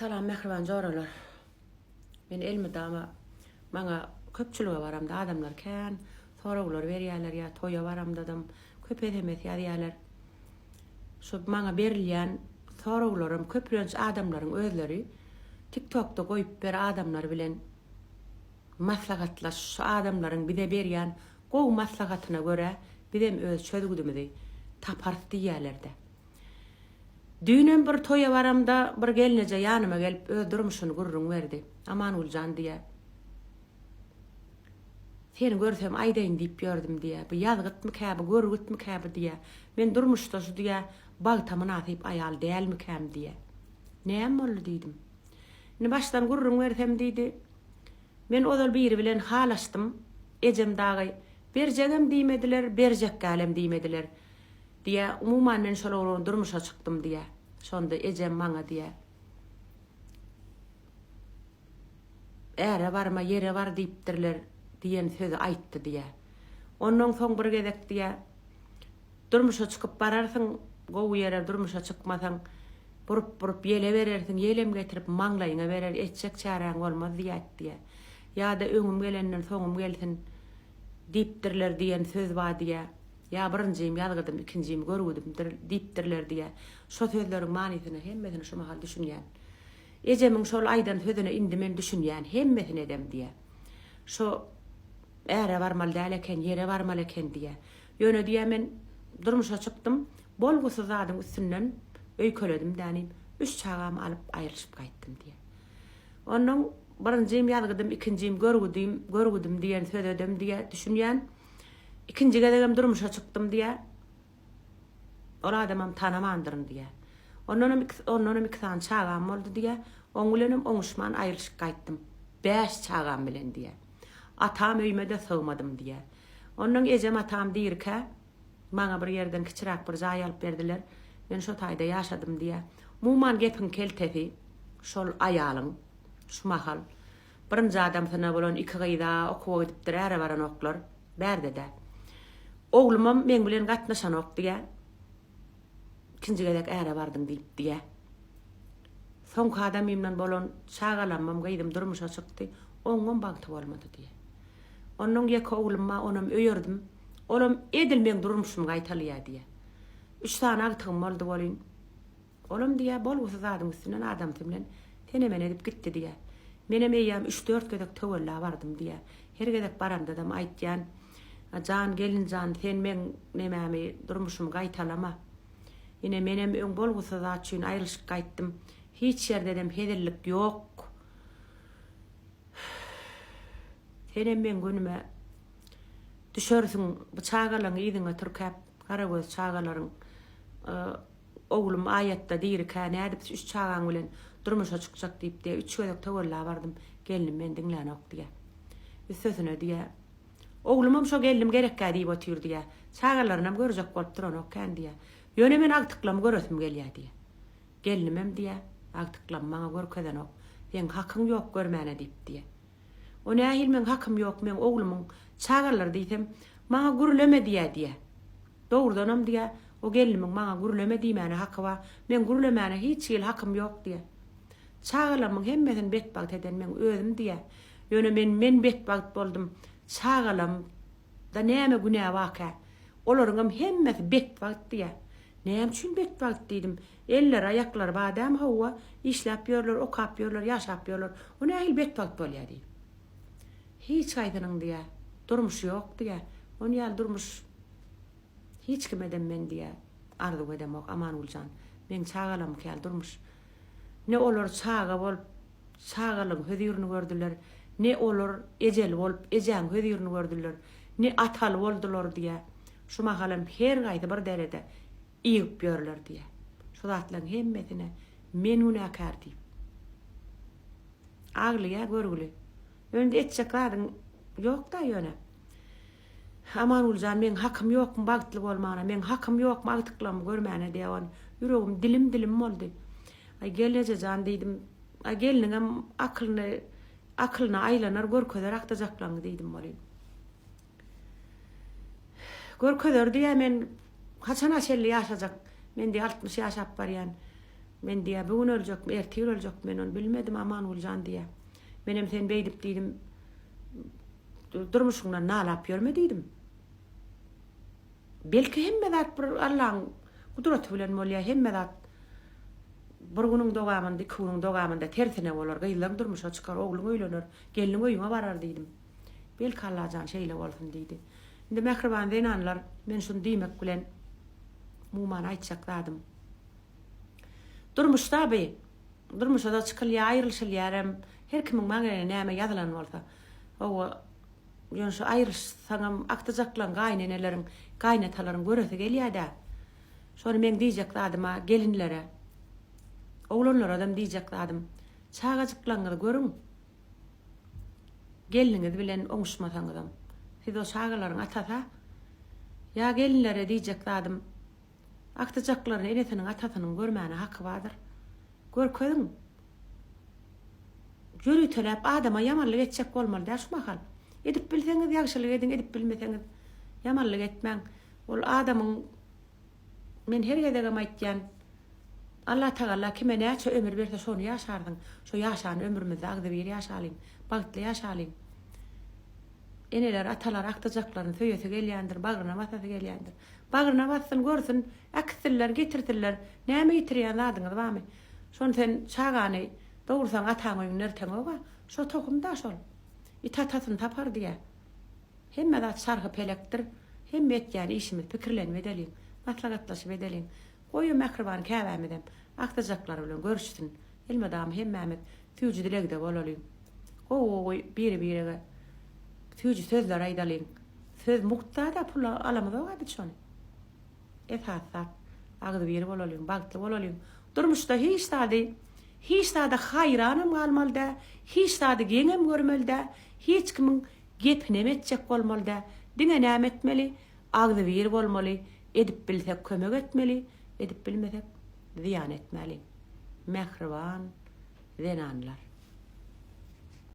Salam mähriban joralar. Men elmydama maňa köpçülige baramda adamlar kän soraglar berýärler ýa toýa baramdadam köp sms ýazýarlar. Şu maňa berilýän soraglaram köplenç adamlaryň özleri tiktokda goýup ber adamlar bilen maslahatlaş şu adamlaryň bize berýän gowy maslahatyna görä bizem öz çözgüdimizi taparys diýýärlerdä. Düýnem bir toýa baramda bir gelneje ýanyma gelip öz durmuşyny gürrüň berdi. Amangüljan diýýär. Seni görsem aýdaýyn diýip ýördüm diýýär. Bu ýazgytmykä bu görgütmikä bu diýýär. Men durmuşda şu diýýär bagta mynasyp aýal dälmikäm diýýär. Näme boldy diýdim. Indi başdan gürrüň bersem diýdi. Men ozal biri bilen halaşdym. Ejem dagy berjegem diýmediler, berjekgälem diýmediler. Diýýä, umuman men şol oglan durmuşa çykdym diýýä. Şonda ejem maňa diýýä. Äre barma, ýere bar diýipdirler diýen sözi aýtdy diýýä. Ondan soň bir gezek diýýä, durmuşa çykyp bararsyň, gowy ýere durmuşa çykmasaň, burup-burup ýele berersiň, ýelem getirip maňlaýyňa berer, etjek çäräň bolmaz diýäýt diýýä. Ýa-da öňüm gelenden soňum gelsin diýipdirler diýen söz bar diýýä. Ýa birinjim ýazgydym, ikinjim görgüdimdir diýipdirler diýýä. Şo sözleriň manysyna hemmesine şu mahal düşünýän. Ejemiň şol aýdan sözüne indi men düşünýän, hemmesinedem diýýä. Şo äre barmaly däl eken, ýere barmaly eken diýýä. Ýöne diýýä men durmuşa çykdym, bolgusyz zadyň üstünden öýkeledim dänim, üç çagamy alyp aýrylyşyp gaýtdym diýýä. Onnoň birinjim ýazgydym, ikinjim görgüdim, görgüdim diýen sözedem diýýä düşünýän. Ikinji gezegem durmuşa çykdym diýýär. Ol adamam tanamandyryn diýýär. Ondanam iki, ondanam iki sany çagam boldy diýýär. Oň bilenem oňuşman aýrylyşyp gaýtdym. Bäş çagam bilen diýýär. Atam öýüme-de sygmadym diýýär. Ondan ejem atam dirikä maňa bir ýerden kiçiräk bir jaý alyp berdiler. Men şo taýda ýaşadym diýýär. Umuman gepiň keltesi şol aýalyň şu mahal Birinji adamsyna bolan iki gyz-a okuwa gidipdir, äre baranoklar. Bärde-dä. Oglumam meň bilen gatnaşanok diýýä. Ikinji gezek äre bardyň diýip diýýä. Soňky adamymdan bolan çagalamam gyzym durmuşa çykdy, oňňam bagty bolmady diýýä. Onnoň ýeke oglum bar, onam öýerdim. Olam edil meň durmuşymy gaýtalaýa diýýä. Üç sany agtygym boldy welin, Olam diýýär, bolgusyz zadyň üstünden adamsy bilen sene-mene edip gitdi diýýär. Menem eýýäm üç-dört gezek töwella bardym diýýär. Her gezek barandadam aýtýan, Jan, gelinjan, sen meň nemämi, durmuşymy gaýtalama. Ine, menem öň bolgusyz zat üçin aýrylyşyp gaýtdym. Hiç ýerdedem hezillik ýok. Senem meň günüme düşersiň, bu çagalaňy yzyňa tirkäp, garagöz çagalaryň Oglum aýatda dirikä nädip üç çagaň bilen durmuşa çykjak diýip diýä üç gezek töwella bardym gelnim meni diňlänok diýä. Üstesine diýä oglumam şo gelnim gerekkä diýip otyr diýä. Çagalarynam görjek bolup duranok kän diýä. Ýöne men agtyklamy göresim gelýä diýä. Gelnimem diýä agtyklamy maňa görkezenok. Seň hakyň ýok görmäne diýip diýä. O nähili meň hakym ýok meň oglumyň çagalary diýsem maňa gürleme diýä diýä. Dogrudanam diýä o gelnimiň maňa gürleme diýmäne haky bar meň gürlemäne hiç hili hakym ýok diýä. Çagalarymyň hemmesini betbagt eden meň özüm diýä. Ýöne men men betbagt boldum çagalam da näme günä barkä? Olaryňam hemmesi betbagt diýä. Näme üçin betbagt diýdim. Elleri, aýaklary bar dämi hawa, işläp ýörler, okap ýörler, ýaşap ýörler. O nähili betbagt bolýa diýdim. Hiç haýsynyň diýä, durmuşy ýok diýä. Ony ýaly durmuş hiç kimedem men diýä arzuw edemok Amangüljan. Meň çagalarymyňky ýaly durmuş. Ne olar çaga bolup çagalygyň hözirini gördüler, ne olar ejeli bolup ejäň hözirini gördüler, ne ataly boldular diýä. Şu mahalam her gaýsy bir derede iýip ýörler diýä. Şu zatlaryň hemmesine men günäkär diýip. Aglaýa görgüli. Indi etjek zadyň ýok-da ýöne. Amangüljan meň hakym ýokmy bagtly bolmana, meň hakym ýokmy agtyklarymy görmäne diýýän. Ýüregim dilim-dilim boldy. Aý gelnejejan diýdim. Aý gelniňem akylyny akylyna aýlanar görkezer agtyjaklaryňy diýdim welin. Görkezer diýýä men haçana çenli ýaşajak. Men diýýä 60 ýaşap barýan. Men diýýär, bu gün öljekmi, ertir öljekmi, men ony bilmedim, Amangüljan diýýär. Menem sen beýdip diýdim, durmuşyňdan nalap ýörme diýdim. Belki hemme zat bir Allaň gudraty bilen bolýar, hemme zat bir günüň dowamynda, iki günüň dowamynda tersine bolar, gyzlaň durmuşa çykar, ogluň öýlener, gelniň öýüňe barar diýdim. Belki Allajan şeýle bolsun diýdi. Indi mähriban zenanlar, men şuny diýmek bilen umuman aýtjak zadym. Durmuşda bi, durmuşa-da çykylýar, aýrylyşylýaram, her kimiň maňlaýyna näme ýazylan bolsa. Hawa, ýöne şu aýrylyşsaňam agtyjaklaň, gaýyneneleriň, gaýynatalaryň göresi gelýär-dä. Şony meň diýjek zadym-a gelinlere, oglanlaradam diýjek zadym, çagajyklaňyzy görüň. Gelniňiz bilen oňuşmasaňyzam, siz o çagalaryň atasy-a. Ýa gelinlere diýjek zadym, agtyjaklaryny enesiniň, atasynyň görmäne haky bardyr. Görkeziň. Ýöriteläp adama ýamanlyk etjek bolmaly däl şu mahal. Edip bilseňiz ýagşylyk ediň, edip bilmeseňiz ýamanlyk etmäň. Ol adamyň men her gezegem aýtýan, Allatagalla kime näçe ömür berse şony ýaşarsyň. Şo ýaşan ömrümizde agzybir ýaşalyň, bagtly ýaşalyň. Eneler, atalar agtyjaklaryny söýesi gelýändir, bagryna basasy gelýändir. Bagryna bassyn, görsün, äkitsinler, getirsinler. Näme ýitirýän zadyňyz barmy? Şony sen çagany dogursaň ataň öýünde erteňoga. Şo tohum-da şol. It atasyny tapar diýýär. Hemme zat çarhy pelekdir. Hemme etýän işimizi pikirlenip edeliň, maslahatlaşyp edeliň. Goý o mähriban käbämizem agtyjaklary bilen görüşsin. Elmydam hemmämiz süýji dilegde bolalyň. Gowy-gowy biri-birege süýji sözler aýdalyň. Söz mugt zad-a pula alamyzog-a biz şony. Esasy zat agzybir bolalyň, bagtly bolalyň. Durmuşda hiç zady, hiç zada haýranam galmaly däl, hiç zady geňem görmeli däl, hiç kimiň gepinem etjek bolmaly däl. Diňe näme etmeli? Agzybir bolmaly, edip bilsek kömek etmeli, edip bilmesek zyýan etmäliň. Mähriban zenanlar.